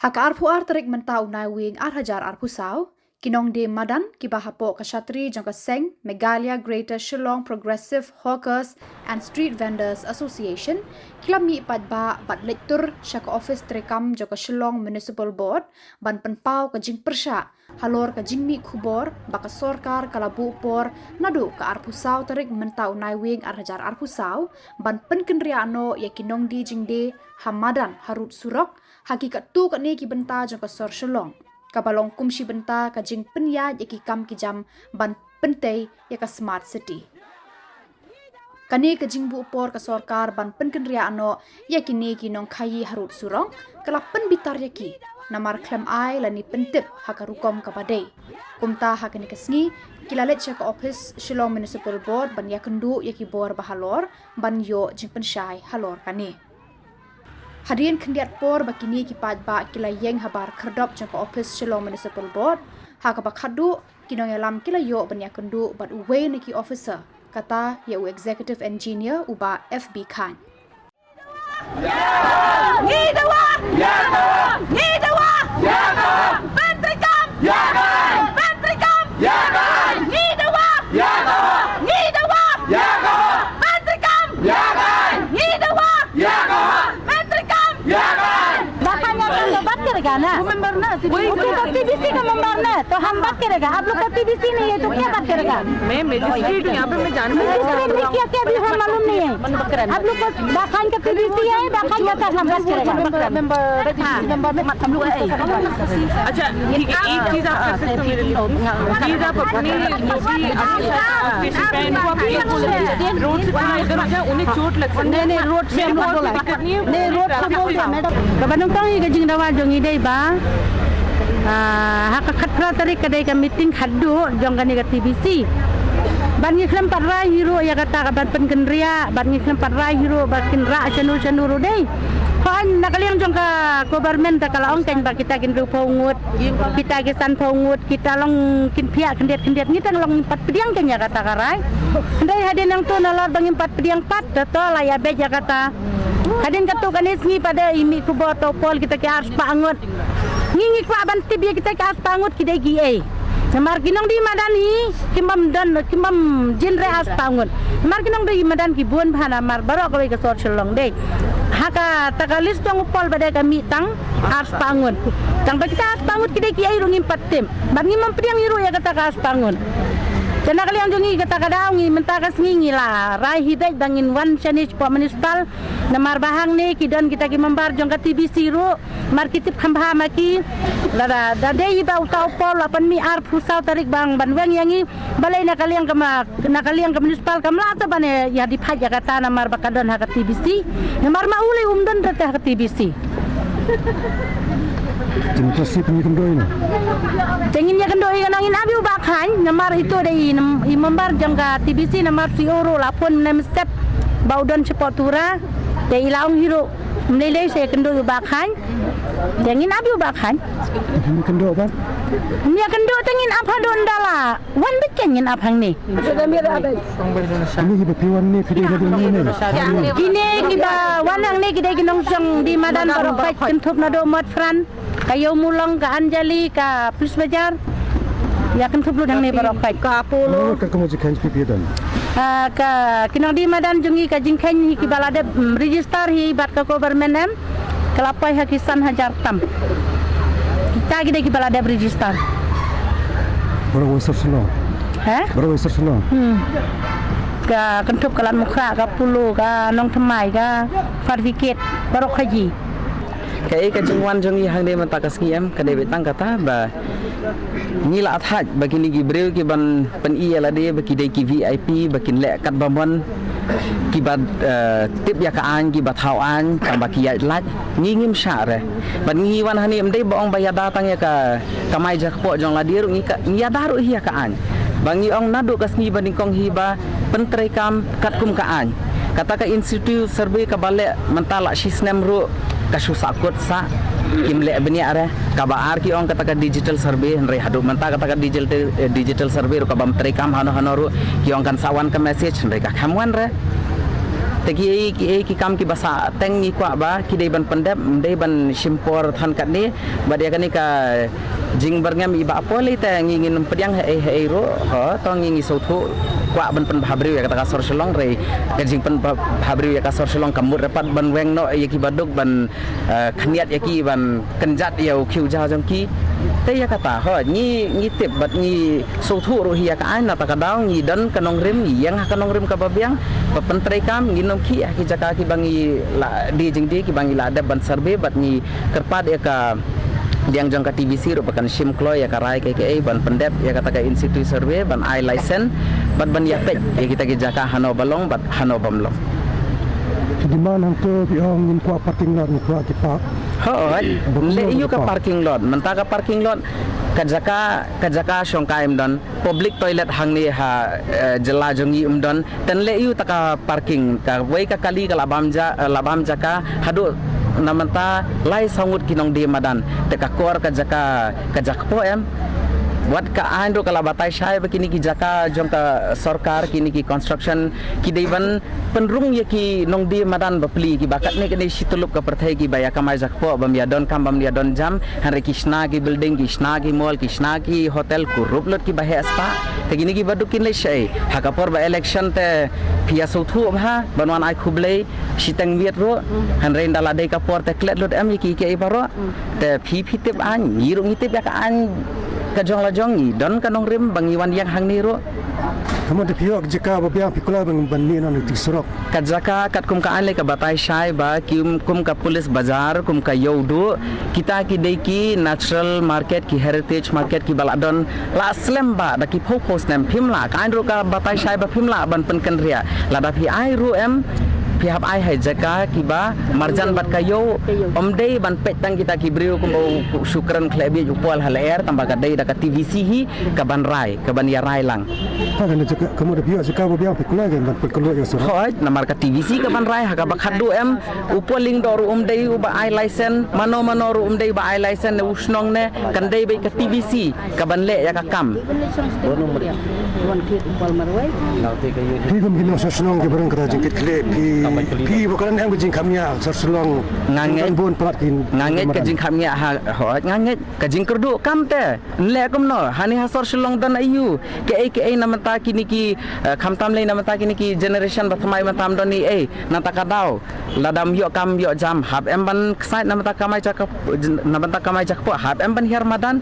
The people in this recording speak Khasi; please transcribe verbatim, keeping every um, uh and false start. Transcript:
Ha ka arphew ar tarik mynta u Naiwieng ar hajar arphew saw, ki nongdie madan kiba hapoh ka shatri jong ka seng Meghalaya Greater Shillong Progressive Hawkers and Street Vendors Association ki la mih paidbah bad leit tur sha ka ophis treikam jong ka Shillong Municipal Board ban pynpaw ka jingpyrshah halor ka jingmih khubor ba ka sorkar ka la buh por naduh ka arphew saw tarik mynta u Naiwieng ar hajar arphew saw ban pynkynriah noh ïa ki nongdie jingdie ha madan harud surok ha ki katto katne ki bynta jong ka sor Shillong, kaba long kum shi bynta ka jingpynïaid ïa ki kam ki jam ban pyntei ïa ka Smart City. Kane ka jingbuh por ka sorkar ban pynkynriah noh ïa kine ki nongkhaïi harud surok ka la pynbitar ïa ki namar khlem ai lane pyntip ha ka rukom kaba dei. Kumta ha kane ka sngi ki la leit sha ka ophis Shillong Municipal Board ban ïakynduh ïa ki bor ba halor ban ïoh jingpynshai halor kane. Hadien khyndiat por ba kine ki paidbah ki la ïeng habar khyrdop jong ka ophis Shillong Municipal Board, ha kaba khatduh ki nongïalam ki la ïoh ban ïakynduh bad uwei na ki officer, kata ïa u Executive Engineer u Bah F B Khan. Ngi dawa! Ngi dawa! Ngi dawa! Ban treikam! Ban treikam! Ngi dawa! Ngi dawa! Ban treikam! Ngi dawa! Ban treikam! Ba khan ïa khan to bat karega na. Member na, वो तो T B C का member ना, तो हम बात करेगा। आप लोग का T B C नहीं है, तो क्या बात करेगा? मैं मजिस्ट्रेट हूँ, यहाँ पे मैं जानबूझ के मजिस्ट्रेट ने क्या किया, अभी हम मालूम नहीं है। आप लोग का बाखान का T B C है, बाखान का हम बात करेगा। मेंबर, मेंबर, हाँ। मेंबर में हम लोग अच्छा, ठीक है, एक चीज आप कर सकते हो मेरे लिए, प्लीज? प्लीज आप अपने जो भी आपके साथ association का है, उनको आप ये बोल दीजिए, रोड से थोड़ा इधर हो जाए, उन्हें चोट लग सकती है। नहीं, नहीं, रोड से हम लोग बोला। दिक्कत नहीं है, नहीं, रोड से बोल दिया, मैडम। Kaba nyngkong ïa ka jingdawa jong ngi dei ba, ah, ha ka khatphra tarik ka dei ka meeting khadduh jong kane ka T B C. Bad ngi khlem pat rai hi ruh ïa kata ka ban pynkynriah, bad ngi khlem pat rai hi ruh ba kin rah shano shano ruh dei. Hooid, na ka liang jong ka government te ka la ong kein ba kita ki hynriewphew ngut, kita ki sanphew ngut, kita long kin phiah khyndiat khyndiat, ngi tang long ngim pat pdiang kein ïa kata ka rai. Hynrei hadien nangto nalor ba ngim pat pdiang pat, te to la ïa beit ïa kata. Hadien katto katne sngi pat de i mih khubor to pol kita ki arspah ngut. Ngi ngi kwah ban tip ïa kita ki arspah ngut ki dei kiei. Namar ki nongdie madan hi kim bam don, kim bam jin re arspah ngut. Namar ki nongdie madan ki bun bha namar baroh kawei ka sor Shillong dei. Ha kata ka list jong u pol ba dei ka mih tang arspah ngut. Tang ba kita arspah ngut ki dei kiei ruh ngim pat tip. Bad ngim bam pdiang hi ruh ïa kata ka arspah ngut. Te na ka liang jong ngi kata ka daw ngi mynta ka sngi ngi la rai hi beit ba ngin wan shane shapoh municipal. Namar ba hangne ki don kita ki member jong ka T B C ruh, namar ki tip kham bha ma ki. Lada, da dei ba uta u pol la pynmih arphew saw tarik bang ban weng ïa ngi, balei na ka liang ka ma, na ka liang ka municipal kam lah te ban ïa, ïa dei phai ïa kata namar ba ka don ha ka T B C. Namar ma u lei um don te ha ka T B C. Te mynta shi pynïakynduh ïa no? Te ngin ïakynduh ïa no, ngin ap ïa u Bah Khain, namar ito dei i nam-, i member jong ka T B C, namar shi oro la phone mynne mynstep ba u don shapoh Tura. Te i la ong hi ruh ym lei lei, sa ïakynduh ïa u Bah Khain. Te ngin ap ïa u Bah Khain. Te ngin ïakynduh ba? Ngin ïakynduh te ngin ap haduh ynda la wan beit kein, ngin ap hangne. Kine kiba phi wan ne phi dei naduh ne ne? Kine kiba wan hangne ki dei ki nongshong die madan baroh khoit, kynthup naduh Motphran, ka Ïewmawlong, ka Anjali, ka Police Bazar. Ïa kynthup lut hangne baroh khoit. Ka Apollo. Ka, ka mo jingkheiñ phi phi don? Ah, ka ki nongdie madan jong ngi ka jingkheiñ hi kiba la dep, mm, register hi bad ka government em. Ka la poi ha ki san hajar tam. Kita ki dei kiba la dep register. Baroh wei sor Shillong. He? Baroh wei sor Shillong. Hmm. Ka kynthup ka Lad Mukhra, ka Polo, ka Nongthymmai, ka Fabricate, baroh khaji. Kaei ka jingwan jong ngi hangne mynta ka sngi em, ka dei beit tang kata ba ngi la thait ba kine ki briew ki ban pyni ïa lade ba ki dei ki V I P, ba kin leh katba mon, kiba, eh, tip ïa ka aiñ, kiba thaw aiñ, tang ba ki ïaid lait. Ngi ngim shah re. Bad ngi wan hangne ym dei ba ong ba ïada tang ïa ka kamai jakpoh jong lade ruh, ngi ka, ngi ïada ruh hi ïa ka aiñ. Ba ngi ong naduh ka sngi ba nyngkong hi ba pyntreikam katkum ka aiñ. Kata ka in situ survey kaba leh mynta la shi snem ruh ka shu sahkut sah, kim leh bniah re. Kaba ar ki ong kata ka digital survey, hynrei haduh mynta kata ka digital, eh, digital survey ruh ka bym treikam hano hano ruh, ki ong kan sa wan ka message, hynrei ka khlem wan re. Te ki, ki, ki kam kiba sah teng ngi kwah ba ki dei ban pyndep, ym dei ban shim por than katne. Bad ïa kane ka jingbyrngem i Bah Paul, te ngi ngin ym pdiang haei haei ruh, ho, to ngi ngi sngewthuh kwah ban pynbha briew ïa kata ka sor Shillong, hynrei ka jingpynbha briew ïa ka sor Shillong ka mut re pat ban weng noh ïa kiba duk, ban eh, khyndiat ïa ki ban kynjat ïa u khiew ja jong ki. Te ïa kata, ho, ngi, ngi tip bad ngi sngewthuh ruh hi ïa ka aiñ, nangta ka daw ngi don ka nongrim, ngi ïeng ha ka nongrim kaba biang, ba pyntreikam, ngin ym khih ha ki jaka kiba ngi la die jingdie, kiba ngi la dep ban survey, bad ngi kyrpad ïa ka liang jong ka T V C ruh ba kan shim kloi ïa ka rai kaei kaei ban pyndep ïa kata ka in situ survey, ban ai license, bad ban ïa peit ïa kita ki jaka hano ba long bad hano bym long. Ki demand hangto ki ong ngin kwah parking lot, ngin kwah ki park. Hooid, leh ïa ka parking lot. Mynta ka parking lot, ka jaka, ka jaka shongkai ym don, public toilet hangne ha, eh, jylla jong ngi ym don. Te leh ïa kata ka parking, kawei ka kali ka la bam ja, eh, la bam jaka haduh na mynta lai saw ngut ki nongdie madan. Te ka kor ka jaka ka jaka kpoh em. Wat ka aiñ ruh ka la batai shai ba kine ki jaka jong ka sorkar, kine ki construction, ki dei ban pynrung ïa ki nongdie madan bapli, kiba katne katne shi tyllup ka pyrthei, kiba ïa kamai ja kpoh, bym ïa donkam, bym ïa donjam, hynrei ki shna ki building, ki shna ki mall, ki shna ki hotel, kurup lut kiba heh spah. Te kine kiba duk kin leh shaei? Ha ka por ba election te phi ïa sngewthuh bha ban wan ai khublei shiteng miet ruh. Hynrei ynda la dei ka por te klet lut em ïa ki, ki ei baroh. Te phi, phi tip aiñ, ngi ruh ngi tip ïa ka aiñ ka jong la jong, ngi don ka nongrim ba ngi wan ïeng hangne ruh. Ka mut phi ïoh ka jaka ba biang phi kular ban, ban mih noh na ka surok. Ka jaka katkum ka aiñ lei ka batai shai ba ki, kum ka Police Bazar, kum ka Ïewduh, kita ki dei ki natural market, ki heritage market kiba la don la slem ba da ki phew phew snem, phim lah, ka aiñ ruh ka batai shai ba phim lah ban pynkynriah. Lada phi ai ruh em, phi hap ai ha jaka kiba marjan bad ka ïew, ym dei ban peit tang kita ki briew kumba u, u shu kren khleh bieit u Paul ha lyer, tangba ka dei da ka T V C hi ka ban rai, ka ban ïa rai lang. Ha kane jaka, ka mut da phi ïoh jaka ba biang phi kular ban pynkhlaiñ ïa surok. Hooid, namar ka T V C ka ban rai, ha kaba khatduh em, u Paul Lyngdoh ruh um dei uba ai license, mano mano ruh um dei uba ai license ne u shnong ne, kan dei beit ka T V C ka ban leh ïa ka kam. Phi kum ki nongshong shnong kiba rung kata jingkitkhlieh, phi, phi ba kren em ka jingkham ïa sor Shillong. Nga ngeit, bun palat ki, nga ngeit ka jingkham ïa ha, hooid, nga ngeit ka jingkyrduh kam te. Leh kumno, hani ha sor Shillong don aiu? Kaei kaei na mynta kine ki, eh, khamtam lei na mynta kine ki generation ba thymmai mynta ym don ei ei, nangta ka daw lada ym ïoh kam ïoh jam, hap em ban ksait na mynta kamai jaka, na mynta kamai jaka kpoh, hap em ban hiar madan.